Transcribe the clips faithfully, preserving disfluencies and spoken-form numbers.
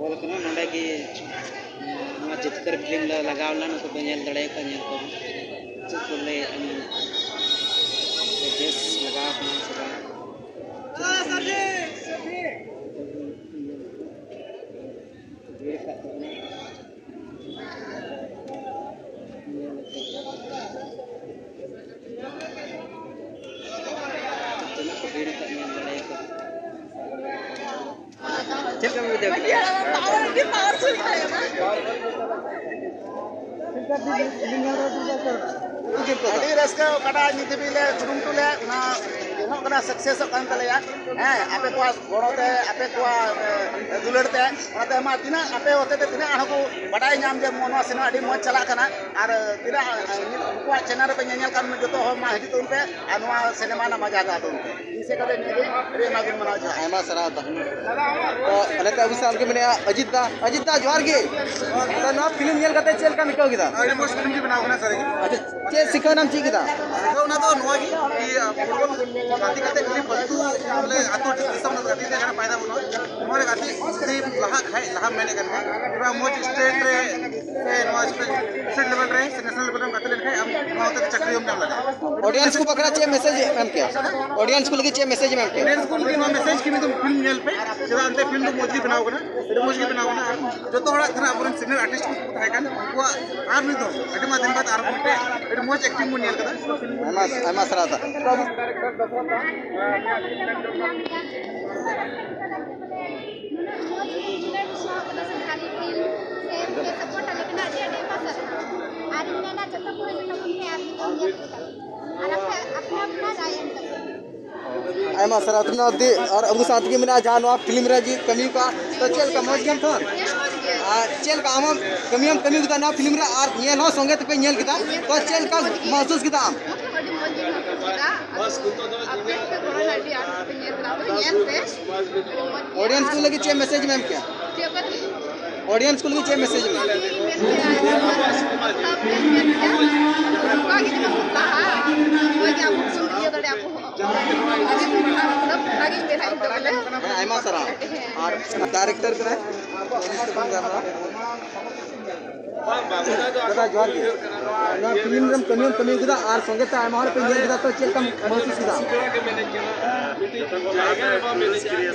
ᱚᱞ ᱠᱟᱱᱟ ᱱᱚᱰᱮ ᱜᱮ᱾ ᱱᱚᱣᱟ ᱡᱤᱛᱠᱟᱹᱨ ᱯᱷᱤᱞᱢ ᱞᱮ ᱞᱟᱜᱟᱣ ᱞᱮᱱᱟ, ᱱᱩᱠᱩ ᱯᱮ ᱧᱮᱞ ᱫᱟᱲᱮᱭᱟᱠᱚᱣᱟ, ᱧᱮᱞ ᱠᱚ ᱪᱮᱫ ᱠᱚ ᱞᱟᱹᱭᱮᱫᱼᱟ, ᱢᱮᱱ ᱵᱮᱥ ᱞᱟᱜᱟᱣ ᱠᱟᱱᱟ ᱥᱮ ᱵᱟᱝ? ᱵᱷᱤᱲ ᱠᱟᱜ ᱛᱟᱵᱚᱱᱟ᱾ ᱧᱮᱞ ᱟᱠᱟᱫ ᱛᱤᱱᱟᱹᱜ ᱠᱚ ᱵᱷᱤᱲ ᱟᱠᱟᱫ, ᱧᱮᱞ ᱫᱟᱲᱮᱭᱟᱠᱚ᱾ ᱪᱮᱫ ᱞᱮᱠᱟ ᱵᱤᱱ ᱵᱩᱡᱷᱟᱹᱣ ᱠᱮᱫᱟ? ᱟᱹᱰᱤ ᱨᱟᱹᱥᱠᱟᱹ ᱚᱠᱟᱴᱟᱜ ᱱᱤᱛ ᱫᱷᱟᱹᱵᱤᱡ ᱞᱮ ᱠᱩᱨᱩᱢᱩᱴᱩ ᱞᱮᱫ, ᱚᱱᱟ ᱧᱮᱞᱚᱜ ᱠᱟᱱᱟ ᱥᱟᱠᱥᱮᱥᱚᱜ ᱠᱟᱱ ᱛᱟᱞᱮᱭᱟ᱾ ᱦᱮᱸ, ᱟᱯᱮ ᱠᱚᱣᱟᱜ ᱜᱚᱲᱚ ᱛᱮ, ᱟᱯᱮ ᱠᱚᱣᱟᱜ, ᱮ, ᱫᱩᱞᱟᱹᱲ ᱛᱮ, ᱚᱱᱟᱛᱮ ᱢᱟ ᱛᱤᱱᱟᱹᱜ ᱟᱯᱮ ᱦᱚᱛᱮ ᱛᱮ ᱛᱤᱱᱟᱹᱜ ᱦᱚᱲ ᱠᱚ ᱵᱟᱰᱟᱭ ᱧᱟᱢ ᱡᱮ ᱱᱚᱣᱟ ᱥᱤᱱᱮᱢᱟ ᱟᱹᱰᱤ ᱢᱚᱡᱽ ᱪᱟᱞᱟᱜ ᱠᱟᱱᱟ᱾ ᱟᱨ ᱛᱤᱱᱟᱹᱜ, ᱮ, ᱱᱩᱠᱩᱣᱟᱜ ᱪᱮᱱᱮᱞ ᱨᱮᱯᱮ ᱧᱮᱧᱮᱞ ᱠᱟᱱ, ᱡᱚᱛᱚ ᱦᱚᱲ ᱢᱟ ᱦᱤᱡᱩᱜ ᱛᱟᱵᱚᱱ ᱯᱮ ᱟᱨ ᱱᱚᱣᱟ ᱥᱤᱱᱮᱢᱟ ᱨᱮᱱᱟᱜ ᱢᱟᱡᱟ ᱦᱟᱛᱟᱣ ᱛᱟᱵᱚᱱ ᱯᱮ᱾ ᱤᱧ ᱥᱮᱫ ᱠᱷᱚᱱ ᱫᱚ ᱱᱤᱭᱟᱹ ᱜᱮ, ᱟᱹᱰᱤ ᱟᱭᱢᱟ ᱜᱮ ᱢᱟᱱᱟᱣ ᱡᱚᱦᱟᱨ᱾ ᱟᱭᱢᱟ ᱥᱟᱨᱦᱟᱣ ᱛᱟᱦᱮᱱᱟ᱾ ᱛᱚ, ᱚᱱᱮ ᱛᱚ ᱟᱵᱚ ᱥᱟᱶ ᱜᱮ ᱢᱮᱱᱟᱭᱟ ᱚᱡᱤᱛ ᱫᱟ᱾ ᱚᱡᱤᱛ ᱫᱟ, ᱡᱚᱦᱟᱨ ᱜᱮ᱾ ᱛᱚ, ᱱᱚᱣᱟ ᱯᱷᱤᱞᱢ ᱧᱮᱞ ᱠᱟᱛᱮ ᱪᱮᱫ ᱞᱮᱠᱟᱢ ᱟᱹᱭᱠᱟᱹᱣ ᱠᱮᱫᱟ? ᱟᱹᱰᱤ ᱢᱚᱡᱽ ᱯᱷᱤᱞᱢ ᱜᱮ ᱵᱮᱱᱟᱣ ᱠᱟᱱᱟ ᱥᱟᱹᱨᱤ ᱜᱮ᱾ ᱟᱪᱪᱷᱟ, ᱪᱮᱫ ᱥᱤᱠᱷᱟᱹᱣᱱᱟᱢ ᱪᱮᱫ ᱠᱮᱫᱟ? ᱟᱫᱚ ᱚᱱᱟ ᱫᱚ ᱱᱚᱣᱟ ᱜᱮ ᱠᱤ, ᱟ, ᱯᱷᱩᱴᱵᱚᱞ ᱜᱟᱛᱮ ᱠᱟᱛᱮ ᱠᱷᱟᱹᱞᱤ ᱯᱷᱟᱞᱛᱩ ᱵᱚᱞᱮ ᱟᱛᱳ ᱫᱤᱥᱚᱢ ᱨᱮ ᱜᱟᱛᱮ ᱠᱟᱛᱮ ᱡᱟᱦᱟᱱᱟᱜ ᱯᱷᱟᱭᱫᱟ ᱵᱟᱹᱱᱩᱜᱼᱟ᱾ ᱱᱚᱣᱟ ᱨᱮ ᱜᱟᱛᱮ ᱡᱩᱫᱤ ᱞᱟᱦᱟᱜ ᱠᱷᱟᱡ, ᱞᱟᱦᱟ ᱢᱮᱱᱮᱫ ᱠᱟᱱ ᱠᱷᱟᱡ, ᱯᱩᱨᱟ ᱢᱚᱡᱽ ᱥᱴᱮᱴ ᱨᱮ ᱥᱮ ᱱᱚᱣᱟ ᱥᱴᱮᱴ ᱞᱮᱵᱮᱞ ᱨᱮ ᱥᱮ ᱱᱮᱥᱱᱟᱞ ᱞᱮᱵᱮᱞ ᱨᱮᱢ ᱜᱟᱛᱮ ᱞᱮᱱᱠᱷᱟᱡ ᱟᱢ ᱱᱚᱣᱟ ᱦᱚᱛᱮ ᱛᱮ ᱪᱟᱹᱠᱨᱤ ᱦᱚᱸᱢ ᱧᱟᱢ ᱫᱟᱲᱮᱭᱟᱜᱼᱟ᱾ ᱚᱰᱤᱭᱮᱱᱥ ᱠᱚ ᱵᱟᱠᱷᱨᱟ ᱪᱮᱫ ᱢᱮᱥᱮᱡᱽ ᱮᱢ ᱠᱮᱭᱟ? ᱚᱰᱤᱭᱮᱱᱥ ᱠᱚ ᱞᱟᱹᱜᱤᱫ ᱪᱮᱫ ᱢᱮᱥᱮᱡᱽ ᱮᱢ ᱮᱢ ᱠᱮᱭᱟ? ᱚᱰᱤᱭᱮᱱᱥ ᱠᱚ ᱞᱟᱹᱜᱤᱫ ᱱᱚᱣᱟ ᱢᱮᱥᱮᱡᱽ ᱠᱤ ᱢᱤᱫ ᱫᱚ ᱯᱷᱤᱞᱢ ᱧᱮᱞ ᱯᱮ, ᱪᱮᱫᱟᱜ ᱮᱱᱛᱮ ᱯᱷᱤᱞᱢ ᱫᱚ ᱢᱚᱡᱽ ᱜᱮ ᱵᱮᱱᱟᱣ ᱠᱟᱱᱟ, ᱟᱹᱰᱤ ᱢᱚᱡᱽ ᱜᱮ ᱵᱮᱱᱟᱣ ᱠᱟᱱᱟ᱾ ᱟᱨ ᱡᱚᱛᱚ ᱦᱚᱲᱟᱜ ᱛᱟᱦᱮᱱᱟ, ᱟᱵᱚᱨᱮᱱ ᱥᱤᱱᱤᱭᱟᱨ ᱟᱨᱴᱤᱥᱴ ᱠᱚ ᱛᱟᱦᱮᱸ ᱠᱟᱱ, ᱩᱱᱠᱩᱣᱟᱜ ᱟᱨ ᱢᱤᱫ ᱫᱚᱢ ᱟᱹᱰᱤ ᱢᱟ ᱫᱤᱱ ᱵᱟᱫ ᱟᱨ ᱢᱤᱫᱴᱮᱡ ᱟᱹᱰᱤ ᱢᱚᱡᱽ ᱮᱠᱴᱤᱝ ᱵᱚᱱ ᱧᱮᱞ ᱠᱮᱫᱟ᱾ ᱟᱭᱢᱟ, ᱟᱭᱢᱟ ᱥᱟᱨᱦᱟᱣ ᱫᱟ᱾ ᱱᱩᱱᱟᱹᱜ ᱢᱚᱡᱽ ᱵᱚᱞᱮ ᱥᱟᱱᱛᱟᱲᱤ ᱯᱷᱤᱞᱢ ᱥᱮ ᱯᱮ ᱥᱟᱯᱳᱨᱴ ᱟᱞᱮ ᱠᱟᱱᱟ, ᱟᱹᱰᱤ ᱟᱹᱰᱤ ᱟᱭᱢᱟ ᱥᱟᱨᱦᱟᱣ᱾ ᱟᱨ ᱤᱧ ᱢᱮᱱᱟ ᱡᱚᱛᱚ ᱠᱚ ᱦᱤᱡᱩᱜ ᱛᱟᱵᱚᱱ ᱯᱮ ᱟᱨ ᱢᱤᱫ ᱫᱚᱢ ᱧᱮᱞ ᱠᱮᱫᱟ᱾ ᱟᱨ ᱟᱯᱮ ᱟᱯᱱᱟ ᱟᱯᱱᱟ ᱨᱟᱭ ᱮᱢ ᱛᱟᱵᱚᱱ ᱯᱮ᱾ ᱟᱭᱢᱟ ᱥᱟᱨᱦᱟᱣ ᱛᱤᱱᱟᱹᱜ ᱫᱤ-, ᱟᱨ ᱟᱵᱚ ᱥᱟᱶ ᱛᱮᱜᱮ ᱢᱮᱱᱟᱜᱼᱟ ᱡᱟᱦᱟᱸ ᱱᱚᱣᱟ ᱯᱷᱤᱞᱢ ᱨᱮ ᱡᱮ ᱠᱟᱹᱢᱤ ᱠᱟᱜᱼᱟ, ᱛᱚ ᱪᱮᱫ ᱞᱮᱠᱟ ᱢᱚᱡᱽ ᱜᱮᱭᱟᱢ ᱛᱚ? ᱟᱨ ᱪᱮᱫ ᱞᱮᱠᱟ ᱟᱢᱟᱜ ᱠᱟᱹᱢᱤ ᱦᱚᱸᱢ ᱠᱟᱹᱢᱤ ᱠᱮᱫᱟ ᱱᱚᱣᱟ ᱯᱷᱤᱞᱢ ᱨᱮ ᱟᱨ ᱧᱮᱞ ᱦᱚᱸ ᱥᱚᱸᱜᱮ ᱛᱮᱯᱮ ᱧᱮᱞ ᱠᱮᱫᱟ, ᱛᱚ ᱪᱮᱫ ᱞᱮᱠᱟ ᱢᱚᱦᱥᱩᱥ ᱠᱮᱫᱟ ᱟᱢ? ᱟᱹᱰᱤ ᱢᱚᱡᱽ ᱜᱮ ᱢᱚᱡᱽ ᱠᱮᱫᱟ᱾ ᱟᱯᱮ ᱦᱚᱸᱯᱮ ᱜᱚᱲᱚ ᱞᱮᱫ ᱞᱮᱭᱟ, ᱟᱨ ᱯᱮ ᱧᱮᱞ ᱠᱮᱫᱟ, ᱛᱚ ᱧᱮᱞ ᱯᱮ᱾ ᱟᱹᱰᱤ ᱢᱚᱡᱽ ᱜᱮ᱾ ᱚᱰᱤᱭᱮᱱᱥ ᱠᱚ ᱞᱟᱹᱜᱤᱫ ᱪᱮᱫ ᱢᱮᱥᱮᱡᱽ ᱮᱢ ᱮᱢ ᱠᱮᱭᱟ? ᱪᱮᱫ ᱠᱚ ᱞᱟᱹᱜᱤᱫ? ᱚᱰᱤᱭᱮᱱᱥ ᱠᱚ ᱞᱟᱹᱜᱤᱫ ᱪᱮᱫ ᱢᱮᱥᱮᱡᱽ ᱮᱢ ᱮᱢ ᱠᱮᱭᱟ? ᱤᱧ ᱢᱮᱱ ᱠᱮᱭᱟ, ᱟᱭᱢᱟ ᱥᱟᱨᱦᱟᱣ ᱯᱮ ᱢᱮᱱ ᱠᱮᱭᱟ᱾ ᱱᱚᱝᱠᱟ ᱜᱮ ᱡᱮᱢᱚᱱ ᱠᱚ ᱞᱟᱦᱟ, ᱱᱚᱜᱼᱚᱭ ᱡᱮ ᱟᱵᱚ ᱵᱚᱱ ᱤᱭᱟᱹ ᱫᱟᱲᱮᱭᱟᱜᱼᱟ, ᱟᱵᱚ ᱦᱚᱸ᱾ ᱦᱮᱸ, ᱟᱭᱢᱟ ᱥᱟᱨᱦᱟᱣ᱾ ᱟᱨ ᱰᱟᱭᱨᱮᱠᱴᱚᱨ ᱠᱟᱱᱟᱭ ᱫᱟᱫᱟ, ᱡᱚᱦᱟᱨ ᱜᱮ᱾ ᱱᱚᱣᱟ ᱯᱷᱤᱞᱢ ᱨᱮᱢ ᱠᱟᱹᱢᱤ ᱦᱚᱸᱢ ᱠᱟᱹᱢᱤ ᱠᱮᱫᱟ ᱟᱨ ᱥᱚᱸᱜᱮ ᱛᱮ ᱟᱭᱢᱟ ᱦᱚᱲ ᱯᱮ ᱧᱮᱞ ᱠᱮᱫᱟ, ᱛᱚ ᱪᱮᱫ ᱞᱮᱠᱟᱢ ᱢᱚᱦᱥᱩᱥ ᱠᱮᱫᱟ? ᱢᱤᱫᱴᱤᱡ ᱡᱟᱭᱜᱟ ᱨᱮ ᱵᱟᱢ ᱮᱱᱮᱡ ᱠᱟᱱᱟ,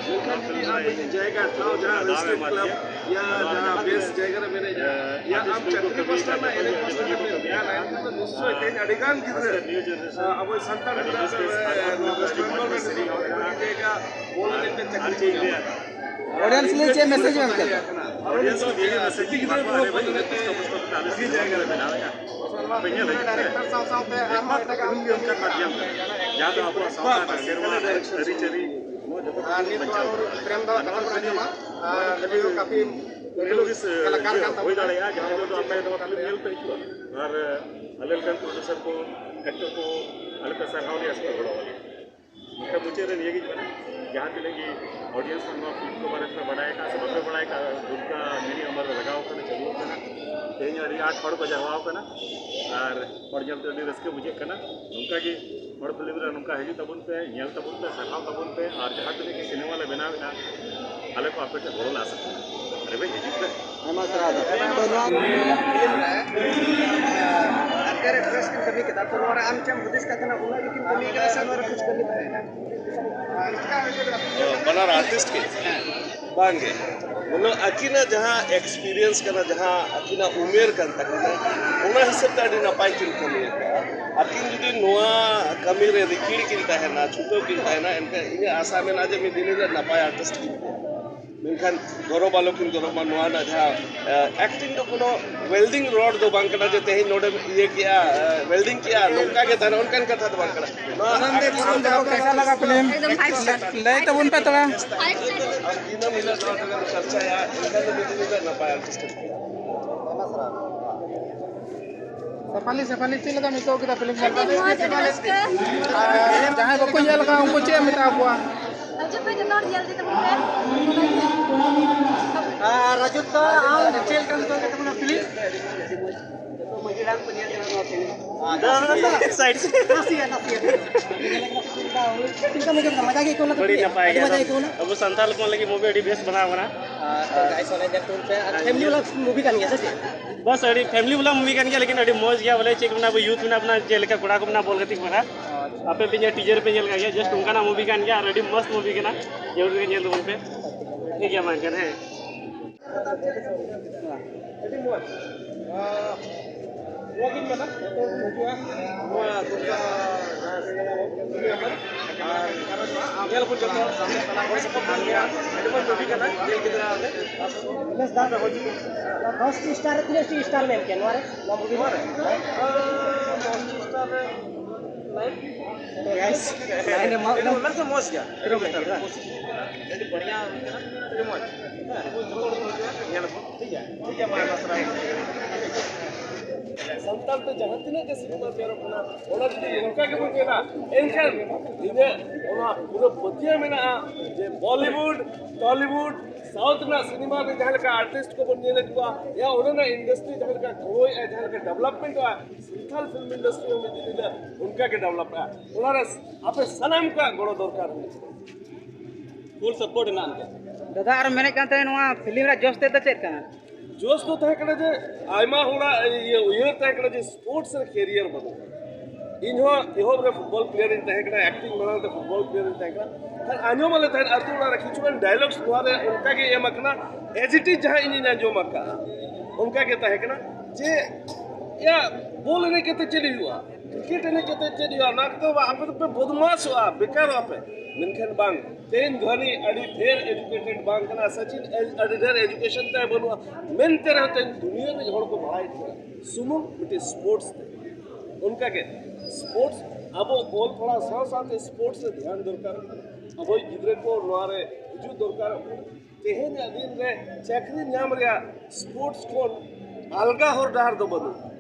ᱢᱮᱱᱠᱷᱟᱱ ᱡᱩᱫᱤ ᱟᱢ ᱢᱤᱫᱴᱤᱡ ᱡᱟᱭᱜᱟ, ᱴᱷᱟᱶ, ᱡᱟᱦᱟᱸ ᱨᱮᱥᱴᱩᱨᱮᱱᱴ ᱠᱞᱟᱵᱽ ᱭᱟ ᱡᱟᱦᱟᱸ ᱵᱮᱥ ᱡᱟᱭᱜᱟ ᱨᱮᱢ ᱮᱱᱮᱡᱟ, ᱭᱟ ᱟᱢ ᱪᱟᱹᱠᱨᱤ ᱯᱟᱥᱴᱟ ᱨᱮᱱᱟᱜ ᱮᱱᱮᱡ ᱯᱟᱥᱴᱟ ᱨᱮᱢ ᱧᱮᱞᱟ, ᱮᱱᱠᱷᱟᱱ ᱫᱚ ᱱᱤᱥᱪᱚᱭ ᱛᱮᱦᱮᱧ ᱟᱹᱰᱤ ᱜᱟᱱ ᱜᱤᱫᱽᱨᱟᱹ, ᱟᱵᱚ ᱥᱟᱱᱛᱟᱲ ᱜᱤᱫᱽᱨᱟᱹ ᱥᱮ ᱱᱚᱣᱟ ᱣᱮᱥᱴ ᱵᱮᱝᱜᱚᱞ ᱨᱮ ᱱᱤᱛᱚᱜ ᱟᱹᱰᱤ ᱡᱟᱭᱜᱟ ᱵᱚᱞ ᱮᱱᱮᱡ ᱛᱮ ᱪᱟᱹᱠᱨᱤ ᱠᱚ ᱧᱟᱢᱟ᱾ ᱚᱰᱤᱭᱮᱱᱥ ᱞᱟᱹᱜᱤᱫ ᱪᱮᱫ ᱢᱮᱥᱮᱡᱽ ᱮᱢ ᱮᱢ ᱠᱮᱫᱟ? ᱚᱰᱤᱭᱮᱱᱥ ᱞᱟᱹᱜᱤᱫ ᱢᱮᱥᱮᱡᱽ ᱤᱧ ᱮᱢ ᱠᱮᱫᱟ᱾ ᱟᱹᱰᱤ ᱡᱟᱭᱜᱟ ᱨᱮ ᱢᱮᱱᱟᱜᱼᱟ᱾ ᱟᱯᱮ ᱧᱮᱞ ᱦᱤᱡᱩᱜ ᱯᱮ᱾ ᱰᱟᱭᱨᱮᱠᱴᱚᱨ ᱥᱟᱶ ᱥᱟᱶᱛᱮ ᱟᱨᱦᱚᱸ ᱮᱴᱟᱜᱟᱜ ᱯᱷᱤᱞᱢ ᱜᱮ ᱚᱱᱠᱟ ᱠᱟᱱ ᱜᱮᱭᱟ᱾ ᱡᱟᱦᱟᱸ ᱫᱚ ᱟᱵᱚᱣᱟᱜ ᱥᱟᱶᱛᱟ ᱨᱮᱱᱟᱜ ᱥᱮᱨᱣᱟ ᱟᱹᱨᱤᱪᱟᱹᱞᱤ ᱱᱚᱣᱟ ᱡᱚᱛᱚ ᱟᱨ ᱱᱤᱛ ᱵᱟᱧᱪᱟᱣ ᱫᱚ ᱫᱚᱦᱚ ᱯᱨᱮᱢ ᱫᱚ ᱠᱟᱛᱷᱟ ᱵᱚᱱ ᱟᱸᱡᱚᱢᱟ᱾ ᱟᱨ ᱱᱩᱭ ᱦᱚᱸ ᱠᱟᱹᱯᱤ ᱠᱟᱞᱟᱠᱟᱨ ᱠᱟᱱ ᱛᱟᱵᱚᱱᱟ᱾ ᱦᱩᱭ ᱫᱟᱲᱮᱭᱟᱜᱼᱟ, ᱡᱟᱦᱟᱸ ᱫᱚ ᱟᱯᱮ ᱱᱚᱣᱟ ᱯᱷᱤᱞᱢ ᱧᱮᱞ ᱯᱮ ᱦᱤᱡᱩᱜᱼᱟ᱾ ᱟᱨ ᱟᱞᱮ ᱞᱮᱠᱟᱱ ᱯᱨᱚᱰᱭᱩᱥᱟᱨ ᱠᱚ, ᱮᱠᱴᱚᱨ ᱠᱚ, ᱟᱞᱮ ᱯᱮ ᱥᱟᱨᱦᱟᱣ ᱞᱮᱭᱟ ᱥᱮ ᱯᱮ ᱜᱚᱲᱚ ᱟᱞᱮᱭᱟ᱾ ᱱᱚᱝᱠᱟ ᱢᱩᱪᱟᱹᱫ ᱨᱮ ᱱᱤᱭᱟᱹᱜᱤᱧ ᱢᱮᱱᱟ, ᱡᱟᱦᱟᱸ ᱛᱤᱱᱟᱹᱜ ᱜᱮ ᱚᱰᱤᱭᱮᱱᱥ ᱱᱚᱣᱟ ᱯᱷᱤᱞᱢ ᱠᱚ ᱵᱟᱨᱮ ᱛᱮ ᱵᱟᱰᱟᱭ ᱟᱠᱟᱫ ᱥᱮ ᱵᱟᱯᱮ ᱵᱟᱰᱟᱭ ᱟᱠᱟᱫ, ᱫᱩᱨᱜᱟ ᱢᱤᱱᱤ ᱟᱢᱟᱨ ᱨᱮ ᱞᱟᱜᱟᱣ ᱠᱟᱱᱟ, ᱪᱟᱹᱞᱩ ᱟᱠᱟᱱᱟ᱾ ᱛᱮᱦᱮᱧ ᱟᱹᱰᱤ ᱟᱸᱴ ᱦᱚᱲ ᱠᱚ ᱡᱟᱨᱣᱟ ᱟᱠᱟᱱᱟ ᱟᱨ ᱦᱚᱲ ᱧᱮᱞ ᱛᱮ ᱟᱹᱰᱤ ᱨᱟᱹᱥᱠᱟᱹ ᱵᱩᱡᱷᱟᱹᱜ ᱠᱟᱱᱟ᱾ ᱱᱚᱝᱠᱟ ᱜᱮ ᱦᱚᱲ ᱯᱷᱤᱞᱢ ᱨᱮ ᱱᱚᱝᱠᱟ ᱦᱤᱡᱩᱜ ᱛᱟᱵᱚᱱ ᱯᱮ, ᱧᱮᱞ ᱛᱟᱵᱚᱱ ᱯᱮ, ᱥᱟᱨᱦᱟᱣ ᱛᱟᱵᱚᱱ ᱯᱮ ᱟᱨ ᱡᱟᱦᱟᱸ ᱛᱤᱱᱟᱹᱜ ᱜᱮ ᱥᱤᱱᱮᱢᱟ ᱞᱮ ᱵᱮᱱᱟᱣᱮᱫᱼᱟ, ᱟᱞᱮ ᱠᱚ ᱟᱯᱮ ᱴᱷᱮᱱ ᱜᱚᱲᱚ ᱞᱮ ᱟᱥᱚᱜ ᱠᱟᱱᱟ᱾ ᱟᱨ ᱯᱮ ᱦᱤᱡᱩᱜ ᱯᱮ᱾ ᱟᱭᱢᱟ ᱥᱟᱨᱦᱟᱣ ᱫᱟ᱾ ᱛᱚ ᱱᱚᱣᱟ ᱯᱷᱤᱞᱢ ᱨᱮ, ᱟᱨ ᱠᱮᱨᱮᱠᱴᱟᱨ ᱠᱤᱱ ᱠᱟᱹᱢᱤ ᱠᱮᱫᱟ, ᱛᱚ ᱱᱚᱣᱟ ᱨᱮ ᱟᱢ ᱪᱮᱫ ᱮᱢ ᱦᱩᱫᱤᱥ ᱠᱟᱜ ᱛᱟᱦᱮᱱᱟ, ᱩᱱᱟᱹᱜ ᱜᱮᱠᱤᱱ ᱠᱟᱹᱢᱤ ᱠᱟᱫᱟ ᱥᱮ ᱱᱚᱣᱟ ᱨᱮ ᱠᱩᱪ ᱠᱟᱹᱢᱤ ᱛᱟᱦᱮᱱᱟ? ᱵᱟᱱᱟᱨ ᱟᱨᱴᱤᱥᱴ ᱜᱮ? ᱵᱟᱝᱜᱮ, ᱩᱱᱟᱹᱜ ᱟᱹᱠᱤᱱᱟᱜ ᱡᱟᱦᱟᱸ ᱮᱠᱥᱯᱤᱨᱤᱭᱮᱱᱥ ᱠᱟᱱᱟ, ᱡᱟᱦᱟᱸ ᱟᱹᱠᱤᱱᱟᱜ ᱩᱢᱮᱨ ᱠᱟᱱ ᱛᱟᱹᱠᱤᱱᱟ, ᱚᱱᱟ ᱦᱤᱥᱟᱹᱵ ᱛᱮ ᱟᱹᱰᱤ ᱱᱟᱯᱟᱭ ᱠᱤᱱ ᱠᱟᱹᱢᱤ ᱟᱠᱟᱫᱼᱟ᱾ ᱟᱹᱠᱤᱱ ᱡᱩᱫᱤ ᱱᱚᱣᱟ ᱠᱟᱹᱢᱤ ᱨᱮ ᱨᱤᱠᱤᱲ ᱠᱤᱱ ᱛᱟᱦᱮᱱᱟ, ᱪᱷᱩᱴᱟᱹᱣ ᱠᱤᱱ ᱛᱟᱦᱮᱱᱟ, ᱮᱱᱠᱷᱟᱱ ᱤᱧᱟᱹᱜ ᱟᱥᱟ ᱢᱮᱱᱟᱜᱼᱟ ᱡᱮ ᱢᱤᱫ ᱫᱤᱱ ᱦᱤᱞᱳᱜ ᱱᱟᱯᱟᱭ ᱟᱨᱴᱤᱥᱴ ᱠᱤᱱ ᱦᱩᱭᱩᱜᱼᱟ᱾ ᱢᱮᱱᱠᱷᱟᱱ ᱜᱚᱨᱚᱵᱽ ᱟᱞᱚ ᱠᱤᱱ ᱜᱚᱨᱚᱵᱽ ᱢᱟ᱾ ᱱᱚᱣᱟ ᱨᱮᱱᱟᱜ ᱡᱟᱦᱟᱸ, ᱮ, ᱮᱠᱴᱤᱝ ᱫᱚ ᱠᱳᱱᱳ ᱣᱮᱞᱰᱤᱝ ᱨᱚᱰ ᱫᱚ ᱵᱟᱝ ᱠᱟᱱᱟ ᱡᱮ ᱛᱮᱦᱮᱧ ᱱᱚᱰᱮᱢ ᱤᱭᱟᱹ ᱠᱮᱜᱼᱟ, ᱮ, ᱣᱮᱞᱰᱤᱝ ᱠᱮᱜᱼᱟ, ᱱᱚᱝᱠᱟ ᱜᱮ ᱛᱟᱦᱮᱱᱟ, ᱚᱱᱠᱟᱱ ᱠᱟᱛᱷᱟ ᱫᱚ ᱵᱟᱝ ᱠᱟᱱᱟ᱾ ᱱᱚᱣᱟ ᱟᱠᱴᱤᱝ ᱫᱚ ᱠᱮᱥᱟ ᱞᱟᱜᱟ ᱯᱷᱤᱞᱢ? ᱮᱠᱫᱚᱢ ᱯᱷᱟᱭᱤᱵᱷ ᱥᱴᱟᱨ᱾ ᱞᱟᱹᱭ ᱛᱟᱵᱚᱱ ᱯᱮ ᱛᱚᱵᱮ᱾ ᱟᱨ ᱫᱤᱱᱟᱹᱢ ᱦᱤᱞᱳᱜ ᱱᱚᱣᱟ ᱛᱮᱵᱚᱱ ᱪᱟᱨᱪᱟᱭᱟ, ᱮᱱᱠᱷᱟᱱ ᱫᱚ ᱢᱤᱫ ᱫᱤᱱ ᱦᱤᱞᱳᱜ ᱱᱟᱯᱟᱭ ᱟᱨᱴᱤᱥᱴ ᱮᱢ ᱦᱩᱭᱩᱜᱼᱟ᱾ ᱥᱮᱯᱷᱟᱞᱤ, ᱥᱮᱯᱷᱟᱞᱤ, ᱪᱮᱫ ᱞᱮᱠᱟᱢ ᱟᱹᱭᱠᱟᱹᱣ ᱠᱮᱫᱟ ᱯᱷᱤᱞᱢ ᱧᱮᱞ ᱟᱹᱰᱤ ᱠᱟᱛᱮ? ᱢᱚᱡᱽ, ᱟᱹᱰᱤ ᱨᱟᱹᱥᱠᱟᱹ᱾ ᱟᱨ ᱡᱟᱦᱟᱸᱭ ᱵᱟᱠᱚ ᱧᱮᱞ ᱟᱠᱟᱫ, ᱩᱱᱠᱩ ᱪᱮᱫ ᱮᱢ ᱢᱮᱛᱟ ᱠᱚᱣᱟ? ᱦᱤᱡᱩᱜ ᱯᱮ, ᱡᱚᱛᱚ ᱦᱚᱲ ᱧᱮᱞ ᱤᱫᱤ ᱛᱟᱵᱚᱱ ᱯᱮ᱾ ᱟᱨ ᱨᱟᱡᱩ ᱫᱟ, ᱟᱢ ᱪᱮᱫ ᱞᱮᱠᱟᱢ ᱟᱹᱭᱠᱟᱹᱣ ᱠᱮᱫ ᱛᱟᱵᱚᱱᱟ ᱯᱷᱤᱞᱢ? ᱥᱟᱭᱤᱰ ᱥᱮ᱾ ᱱᱟᱥᱮᱭᱟᱜ, ᱱᱟᱥᱮᱭᱟᱜ᱾ ᱪᱮᱫ ᱞᱮᱠᱟ ᱢᱚᱡᱟ ᱜᱮ ᱟᱹᱭᱠᱟᱹᱣ ᱮᱱᱟ? ᱟᱹᱰᱤ ᱱᱟᱯᱟᱭ ᱜᱮ᱾ ᱟᱹᱰᱤ ᱢᱚᱡᱟ ᱟᱹᱭᱠᱟᱹᱣ ᱮᱱᱟ᱾ ᱟᱵᱚ ᱥᱟᱱᱛᱟᱲ ᱦᱚᱯᱚᱱ ᱞᱟᱹᱜᱤᱫ movie ᱟᱹᱰᱤ ᱵᱮᱥ ᱵᱮᱱᱟᱣ ᱠᱟᱱᱟ᱾ ᱟᱨ ᱜᱟᱭᱥ ᱚᱱᱮ ᱧᱮᱞ ᱛᱟᱵᱚᱱ ᱯᱮ, ᱟᱨ family ᱵᱟᱞᱟ movie ᱠᱟᱱ ᱜᱮᱭᱟ ᱥᱮ ᱪᱮᱫ? ᱵᱟᱥ, ᱟᱹᱰᱤ family ᱵᱟᱞᱟ movie ᱠᱟᱱ ᱜᱮᱭᱟ, ᱞᱮᱠᱤᱱ ᱟᱹᱰᱤ ᱢᱚᱡᱽ ᱜᱮᱭᱟ᱾ ᱵᱚᱞᱮ ᱪᱮᱫ ᱠᱚ ᱢᱮᱱᱟ, ᱟᱵᱚ youth ᱢᱮᱱᱟᱜ ᱵᱚᱱᱟ, ᱪᱮᱫ ᱞᱮᱠᱟ ᱠᱚᱲᱟ ᱠᱚ ᱢᱮᱱᱟᱜ, ᱵᱚᱞ ᱜᱟᱛᱮ ᱠᱚ ᱢᱮᱱᱟᱜ᱾ ᱟᱯᱮ ᱯᱮ ᱧᱮᱞ, teaser ᱯᱮ ᱧᱮᱞ ᱠᱟᱜ ᱜᱮᱭᱟ, just ᱚᱱᱠᱟᱱᱟᱜ movie ᱠᱟᱱ ᱜᱮᱭᱟ ᱟᱨ ᱟᱹᱰᱤ ᱢᱚᱥᱛ movie ᱠᱟᱱᱟ᱾ ᱡᱟᱹᱨᱩᱲ ᱜᱮ ᱧᱮᱞ ᱛᱟᱵᱚᱱ ᱯᱮ᱾ ᱴᱷᱤᱠ ᱜᱮᱭᱟ, ᱢᱟ ᱮᱱᱠᱷᱟᱱ, ᱦᱮᱸ᱾ ᱟᱹᱰᱤ ᱢᱚᱡᱽ᱾ ᱟᱨ ᱱᱚᱣᱟ ᱜᱤᱧ ᱢᱮᱱᱟ, ᱡᱚᱛᱚ ᱦᱚᱲ ᱵᱚᱱ ᱦᱤᱡᱩᱜᱼᱟ᱾ ᱱᱚᱣᱟ ᱫᱩᱨᱜᱟ, ᱟᱨ ᱧᱮᱞ ᱟᱵᱚᱱ ᱡᱚᱛᱚ ᱦᱚᱲ ᱥᱟᱶᱛᱮ ᱛᱟᱞᱟ ᱦᱚᱲ ᱥᱟᱯᱚᱨᱴ ᱵᱚᱱ ᱧᱮᱞᱟ᱾ ᱟᱹᱰᱤ ᱢᱚᱡᱽ movie ᱠᱟᱱᱟ, ᱧᱮᱞ ᱠᱮᱫᱟ ᱞᱮ᱾ ᱵᱮᱥ ᱫᱟᱢ᱾ ᱫᱚᱥ ᱴᱤ star ᱨᱮ ᱛᱤᱱᱟᱹᱜ ᱴᱤ star ᱢᱮᱱ ᱠᱮᱭᱟ ᱱᱚᱣᱟ ᱨᱮ? ᱱᱚᱣᱟ movie ᱨᱮ? ᱱᱚᱣᱟ ᱨᱮ? ᱟᱨ ᱫᱚᱥ ᱴᱤ star ᱨᱮ nine. Guys, nine ᱮᱢ ᱮᱢᱟ ᱠᱟᱱᱟ᱾ ᱢᱮᱱᱠᱷᱟᱱ ᱢᱚᱡᱽ ᱜᱮᱭᱟ᱾ ᱟᱹᱰᱤ ᱵᱮᱴᱟᱨ, ᱦᱮᱸ᱾ ᱟᱹᱰᱤ ᱵᱟᱲᱤᱭᱟ ᱦᱩᱭ ᱠᱟᱱᱟ, ᱟᱹᱰᱤ ᱢᱚᱡᱽ᱾ ᱦᱮᱸ, ᱡᱚᱛᱚ ᱦᱚᱲ ᱠᱚ ᱦᱤᱡᱩᱜᱼᱟ, ᱧᱮᱞ ᱟᱵᱚᱱ᱾ ᱴᱷᱤᱠ ᱜᱮᱭᱟ, ᱴᱷᱤᱠ ᱜᱮᱭᱟ, ᱢᱟ ᱟᱭᱢᱟ ᱥᱟᱨᱦᱟᱣ᱾ ᱥᱟᱱᱛᱟᱲ ᱛᱮ ᱡᱟᱦᱟᱸ ᱛᱤᱱᱟᱹᱜ ᱜᱮ ᱥᱤᱱᱮᱢᱟ ᱛᱮᱭᱟᱨᱚᱜ ᱠᱟᱱᱟ, ᱚᱱᱟ ᱡᱩᱫᱤ ᱱᱚᱝᱠᱟ ᱜᱮᱵᱚᱱ ᱧᱮᱞᱟ, ᱮᱱᱠᱷᱟᱱ ᱤᱧᱟᱹᱜ ᱚᱱᱟ ᱯᱩᱨᱟᱹ ᱯᱟᱹᱛᱭᱟᱹᱣ ᱢᱮᱱᱟᱜᱼᱟ ᱡᱮ Bollywood, Tollywood, South ᱨᱮᱱᱟᱜ ᱥᱤᱱᱮᱢᱟ ᱨᱮ ᱡᱟᱦᱟᱸ ᱞᱮᱠᱟ artist ᱠᱚᱵᱚᱱ ᱧᱮᱞᱮᱫ ᱠᱚᱣᱟ, ᱭᱟ ᱚᱱᱟ ᱨᱮᱱᱟᱜ industry ᱡᱟᱦᱟᱸ ᱞᱮᱠᱟ grow ᱮᱫᱼᱟ, ᱡᱟᱦᱟᱸ ᱞᱮᱠᱟ development ᱚᱜᱼᱟ, ᱥᱟᱱᱛᱟᱲ film industry ᱦᱚᱸ ᱢᱤᱫ ᱫᱤᱱ ᱦᱤᱞᱳᱜ ᱚᱱᱠᱟ ᱜᱮ develop ᱚᱜᱼᱟ᱾ ᱚᱱᱟ ᱨᱮ ᱟᱯᱮ ᱥᱟᱱᱟᱢ ᱠᱚᱣᱟᱜ ᱜᱚᱲᱚ ᱫᱚᱨᱠᱟᱨ ᱢᱮᱱᱟᱜᱼᱟ᱾ Full support ᱦᱮᱱᱟᱜᱼᱟ ᱱᱚᱝᱠᱟ᱾ ᱫᱟᱫᱟ, ᱟᱨ ᱢᱮᱱᱮᱫ ᱠᱟᱱ ᱛᱟᱦᱮᱸᱫ, ᱱᱚᱣᱟ film ᱨᱮᱭᱟᱜ ᱡᱚᱥ ᱛᱮᱫ ᱫᱚ ᱪᱮᱫ ᱠᱟᱱᱟ? ᱡᱚᱥ ᱫᱚ ᱛᱟᱦᱮᱸ ᱠᱟᱱᱟ ᱡᱮ ᱟᱭᱢᱟ ᱦᱚᱲᱟᱜ ᱤᱭᱟᱹ ᱩᱭᱦᱟᱹᱨ ᱛᱟᱦᱮᱸ ᱠᱟᱱᱟ ᱡᱮ sports ᱨᱮ career ᱵᱟᱹᱱᱩᱜᱼᱟ᱾ ᱤᱧ ᱦᱚᱸ ᱮᱦᱚᱵ ᱨᱮ football player ᱤᱧ ᱛᱟᱦᱮᱸ ᱠᱟᱱᱟ, acting ᱢᱟᱲᱟᱝ ᱨᱮ football player ᱤᱧ ᱛᱟᱦᱮᱸ ᱠᱟᱱᱟ᱾ ᱠᱷᱟᱱ ᱟᱸᱡᱚᱢ ᱟᱞᱮ ᱛᱟᱦᱮᱸᱫ ᱟᱹᱛᱩ ᱚᱲᱟᱜ ᱨᱮ ᱠᱤᱪᱷᱩ ᱜᱟᱱ dialogues ᱱᱚᱣᱟ ᱨᱮ ᱚᱱᱠᱟ ᱜᱮ ᱮᱢ ᱟᱠᱟᱱᱟ, as it is ᱡᱟᱦᱟᱸ ᱤᱧᱤᱧ ᱟᱸᱡᱚᱢ ᱟᱠᱟᱫᱼᱟ ᱚᱱᱠᱟ ᱜᱮ ᱛᱟᱦᱮᱸ ᱠᱟᱱᱟ ᱡᱮ, ᱭᱟ, ᱵᱚᱞ ᱮᱱᱮᱡ ᱠᱟᱛᱮ ᱪᱮᱫ ᱦᱩᱭᱩᱜᱼᱟ? ᱠᱨᱤᱠᱮᱴ ᱮᱱᱮᱡ ᱠᱟᱛᱮ ᱪᱮᱫ ᱦᱩᱭᱩᱜᱼᱟ? ᱚᱱᱟ ᱠᱚᱫᱚ ᱟᱯᱮ ᱫᱚᱯᱮ ᱵᱚᱫᱢᱟᱥᱚᱜᱼᱟ, ᱵᱮᱠᱟᱨᱚᱜᱼᱟ ᱯᱮ᱾ ᱢᱮᱱᱠᱷᱟᱱ ᱵᱟᱝ, ᱛᱮᱦᱮᱧ ᱫᱷᱳᱱᱤ ᱟᱹᱰᱤ ᱰᱷᱮᱨ educated ᱵᱟᱝ ᱠᱟᱱᱟ, ᱥᱚᱪᱤᱱ ᱟᱹᱰᱤ ᱰᱷᱮᱨ education ᱛᱟᱭ ᱵᱟᱹᱱᱩᱜᱼᱟ, ᱢᱮᱱᱛᱮ ᱨᱮᱦᱚᱸ ᱛᱮᱦᱮᱧ ᱫᱩᱱᱤᱭᱟᱹ ᱨᱮᱱ ᱦᱚᱲ ᱠᱚ ᱵᱟᱲᱟᱭ ᱠᱟᱱᱟ ᱥᱩᱢᱩᱝ ᱢᱤᱫᱴᱤᱡ sports ᱛᱮ᱾ ᱚᱱᱠᱟᱜᱮ sports, ᱟᱵᱚ ᱚᱞ ᱯᱟᱲᱦᱟᱣ ᱥᱟᱶ ᱥᱟᱶᱛᱮ sports ᱨᱮ ᱫᱷᱮᱭᱟᱱ ᱫᱚᱨᱠᱟᱨᱚᱜ ᱠᱟᱱᱟ᱾ ᱟᱵᱚᱭᱤᱡ ᱜᱤᱫᱽᱨᱟᱹ ᱠᱚ ᱱᱚᱣᱟ ᱨᱮ ᱦᱤᱡᱩᱜ ᱫᱚᱨᱠᱟᱨᱚᱜ ᱠᱟᱱᱟ᱾ ᱛᱮᱦᱮᱧᱟᱜ ᱫᱤᱱ ᱨᱮ ᱪᱟᱹᱠᱨᱤ ᱧᱟᱢ ᱨᱮᱭᱟᱜ sports ᱠᱷᱚᱱ ᱟᱞᱜᱟ ᱦᱚᱨ ᱰᱟᱦᱟᱨ ᱫᱚ ᱵᱟᱹᱱᱩᱜᱼᱟ᱾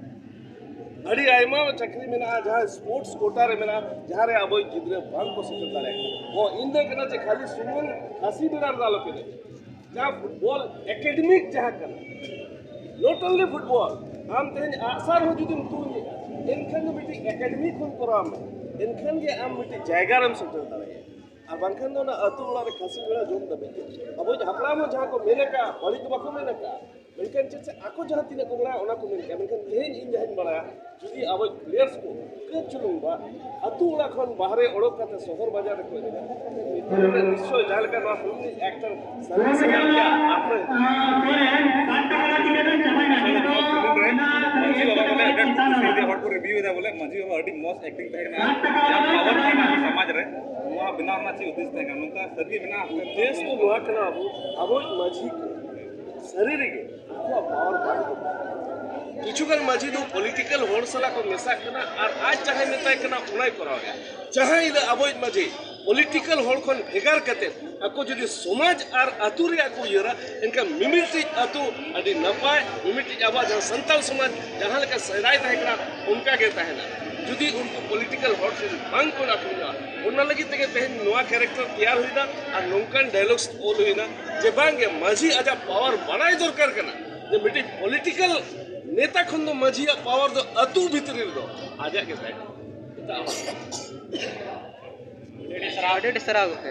ᱟᱹᱰᱤ ᱟᱭᱢᱟ ᱪᱟᱹᱠᱨᱤ ᱢᱮᱱᱟᱜᱼᱟ, ᱡᱟᱦᱟᱸ sports quota ᱨᱮ ᱢᱮᱱᱟᱜᱼᱟ, ᱡᱟᱦᱟᱸ ᱨᱮ ᱟᱵᱚᱭᱤᱡ ᱜᱤᱫᱽᱨᱟᱹ ᱵᱟᱝ ᱠᱚ ᱥᱮᱴᱮᱨ ᱫᱟᱲᱮᱭᱟᱜ ᱠᱟᱱᱟ᱾ ᱦᱚᱸ, ᱤᱧ ᱫᱚ ᱠᱟᱱᱟ ᱡᱮ ᱠᱷᱟᱹᱞᱤ ᱥᱩᱢᱩᱝ ᱠᱷᱟᱹᱥᱤ ᱵᱮᱲᱟ ᱨᱮᱫᱚ ᱟᱞᱚᱯᱮ ᱮᱱᱮᱡ᱾ ᱡᱟᱦᱟᱸ football academic ᱡᱟᱦᱟᱸ ᱠᱟᱱᱟ, not only football, ᱟᱢ ᱛᱮᱦᱮᱧ ᱟᱜᱼᱥᱟᱨ ᱦᱚᱸ ᱡᱩᱫᱤᱢ ᱛᱩᱧᱮᱫᱼᱟ, ᱮᱱᱠᱷᱟᱱ ᱫᱚ ᱢᱤᱫᱴᱤᱡ ᱮᱠᱟᱰᱮᱢᱤ ᱠᱷᱚᱱ ᱠᱚᱨᱟᱣ ᱢᱮ, ᱮᱱᱠᱷᱟᱱ ᱜᱮ ᱟᱢ ᱢᱤᱫᱴᱤᱡ ᱡᱟᱭᱜᱟ ᱨᱮᱢ ᱥᱮᱴᱮᱨ ᱫᱟᱲᱮᱭᱟᱜᱼᱟ᱾ ᱟᱨ ᱵᱟᱝᱠᱷᱟᱱ ᱫᱚ ᱚᱱᱟ ᱟᱹᱛᱩ ᱚᱲᱟᱜ ᱨᱮ ᱠᱷᱟᱹᱥᱤ ᱵᱮᱲᱟ ᱡᱚᱢ ᱫᱷᱟᱹᱵᱤᱡ ᱜᱮ᱾ ᱟᱵᱚ ᱦᱟᱯᱲᱟᱢ ᱦᱚᱸ ᱡᱟᱦᱟᱸ ᱠᱚ ᱢᱮᱱ ᱟᱠᱟᱫᱼᱟ, ᱵᱟᱹᱲᱤᱡ ᱫᱚ ᱵᱟᱠᱚ ᱢᱮᱱ ᱟᱠᱟᱫᱼᱟ, ᱢᱮᱱᱠᱷᱟᱱ ᱪᱮᱫ ᱥᱮ ᱟᱠᱚ ᱡᱟᱦᱟᱸ ᱛᱤᱱᱟᱹᱜ ᱠᱚ ᱵᱟᱲᱟᱭᱟ, ᱚᱱᱟ ᱠᱚ ᱢᱮᱱ ᱠᱮᱫᱼᱟ᱾ ᱢᱮᱱᱠᱷᱟᱱ ᱛᱮᱦᱮᱧ ᱤᱧ ᱡᱟᱦᱟᱸᱧ ᱵᱟᱲᱟᱭᱟ, ᱡᱩᱫᱤ ᱟᱵᱚ ᱯᱞᱮᱭᱟᱨᱥ ᱠᱚ ᱠᱟᱹᱡ ᱪᱩᱞᱩᱝ ᱵᱟ ᱟᱹᱛᱩ ᱚᱲᱟᱜ ᱠᱷᱚᱱ ᱵᱟᱦᱨᱮ ᱚᱲᱚᱠ ᱠᱟᱛᱮ ᱥᱚᱦᱚᱨ ᱵᱟᱡᱟᱨ ᱨᱮᱠᱚ ᱮᱱᱮᱡᱟ, ᱱᱤᱛᱚᱜ ᱨᱮ ᱱᱤᱥᱪᱚᱭ ᱡᱟᱦᱟᱸ ᱞᱮᱠᱟ ᱱᱚᱣᱟ ᱯᱷᱤᱞᱢ ᱨᱤᱱᱤᱡ ᱮᱠᱴᱚᱨ ᱥᱟᱹᱨᱤ ᱥᱟᱹᱨᱤ ᱜᱮ ᱟᱯᱱᱟᱨ ᱢᱟᱹᱡᱷᱤ ᱵᱟᱵᱟ ᱵᱚᱞᱮ ᱟᱹᱰᱤ ᱟᱸᱴ ᱠᱚ ᱠᱩᱥᱤᱭᱟᱫᱮᱭᱟ, ᱦᱚᱲ ᱠᱚ ᱨᱤᱵᱷᱤᱭᱩ ᱮᱫᱟ ᱵᱚᱞᱮ ᱢᱟᱹᱡᱷᱤ ᱵᱟᱵᱟ ᱟᱹᱰᱤ ᱢᱚᱡᱽ ᱮᱠᱴᱤᱝ ᱛᱟᱦᱮᱸ ᱠᱟᱱᱟ, ᱡᱟᱦᱟᱸ ᱯᱟᱣᱟᱨ ᱛᱟᱦᱮᱸ ᱠᱟᱱᱟ ᱥᱚᱢᱟᱡᱽ ᱨᱮ, ᱱᱚᱣᱟ ᱵᱮᱱᱟᱣ ᱨᱮᱱᱟᱜ ᱪᱮᱫ ᱩᱫᱽᱫᱮᱥ ᱛᱟᱦᱮᱸ ᱠᱟᱱᱟ? ᱱᱚᱝᱠᱟ ᱥᱟᱹᱨᱤ ᱜᱮ ᱢᱮᱱᱟᱜᱼᱟ? ᱩᱫᱽᱫᱮᱥ ᱫᱚ ᱱᱚᱣᱟ ᱠᱟᱱᱟ, ᱟᱵᱚ ᱟᱵᱚᱭᱤᱡ ᱢᱟᱹᱡᱷᱤ ᱠᱚ ᱥᱟᱹᱨᱤ ᱨᱮᱜᱮ ᱩᱱᱠᱩᱣᱟᱜ ᱯᱟᱣᱟᱨ ᱵᱟᱝ ᱠᱚ ᱠᱤᱪᱷᱩ ᱜᱟᱱ ᱢᱟᱹᱡᱷᱤ ᱫᱚ ᱯᱚᱞᱤᱴᱤᱠᱟᱞ ᱦᱚᱲ ᱥᱟᱞᱟᱜ ᱠᱚ ᱢᱮᱥᱟᱜ ᱠᱟᱱᱟ ᱟᱨ ᱟᱡ ᱡᱟᱦᱟᱸᱭ ᱢᱮᱛᱟᱭ ᱠᱟᱱᱟ ᱚᱱᱟᱭ ᱠᱚᱨᱟᱣᱮᱫᱼᱟ᱾ ᱡᱟᱦᱟᱸ ᱦᱤᱞᱳᱜ ᱟᱵᱚᱭᱤᱡ ᱢᱟᱹᱡᱷᱤ ᱯᱚᱞᱤᱴᱤᱠᱟᱞ ᱦᱚᱲ ᱠᱷᱚᱱ ᱵᱷᱮᱜᱟᱨ ᱠᱟᱛᱮ ᱟᱠᱚ ᱡᱩᱫᱤ ᱥᱚᱢᱟᱡᱽ ᱟᱨ ᱟᱹᱛᱩ ᱨᱮᱭᱟᱜ ᱠᱚ ᱩᱭᱦᱟᱹᱨᱟ, ᱮᱱᱠᱷᱟᱱ ᱢᱤᱢᱤᱫᱴᱤᱡ ᱟᱹᱛᱩ ᱟᱹᱰᱤ ᱱᱟᱯᱟᱭ, ᱢᱤᱢᱤᱫᱴᱤᱡ ᱟᱵᱚᱣᱟᱜ ᱡᱟᱦᱟᱸ ᱥᱟᱱᱛᱟᱲ ᱥᱚᱢᱟᱡᱽ ᱡᱟᱦᱟᱸ ᱞᱮᱠᱟ ᱥᱮᱫᱟᱭ ᱛᱟᱦᱮᱸ ᱠᱟᱱᱟ ᱚᱱᱠᱟ ᱜᱮ ᱛᱟᱦᱮᱱᱟ᱾ ᱡᱩᱫᱤ ᱩᱱᱠᱩ ᱯᱚᱞᱤᱴᱤᱠᱟᱞ ᱦᱚᱲ ᱴᱷᱮᱱ ᱵᱟᱝ ᱠᱚ ᱟᱹᱠᱷᱨᱤᱧᱚᱜᱼᱟ, ᱚᱱᱟ ᱞᱟᱹᱜᱤᱫ ᱛᱮᱜᱮ ᱛᱮᱦᱮᱧ ᱱᱚᱣᱟ ᱠᱮᱨᱮᱠᱴᱟᱨ ᱛᱮᱭᱟᱨ ᱦᱩᱭᱱᱟ ᱟᱨ ᱱᱚᱝᱠᱟᱱ ᱰᱟᱭᱞᱚᱜᱥ ᱚᱞ ᱦᱩᱭᱱᱟ ᱡᱮ ᱵᱟᱝ ᱜᱮ ᱢᱟᱹᱡᱷᱤ ᱟᱡᱟᱜ ᱯᱟᱣᱟᱨ ᱵᱟᱲᱟᱭ ᱫᱚᱨᱠᱟᱨ ᱠᱟᱱᱟ, ᱡᱮ ᱢᱤᱫᱴᱤᱡ ᱯᱚᱞᱤᱴᱤᱠᱟᱞ ᱱᱮᱛᱟ ᱠᱷᱚᱱ ᱫᱚ ᱢᱟᱹᱡᱷᱤᱭᱟᱜ ᱯᱟᱣᱟᱨ ᱫᱚ ᱟᱹᱛᱩ ᱵᱷᱤᱛᱨᱤ ᱨᱮᱫᱚ ᱟᱡᱟᱜ ᱜᱮ ᱛᱟᱦᱮᱸ ᱠᱟᱱᱟ, ᱮᱴᱟᱜ ᱦᱚᱲ᱾ ᱟᱹᱰᱤ ᱟᱹᱰᱤ ᱥᱟᱨᱦᱟᱣ ᱜᱚᱢᱠᱮ᱾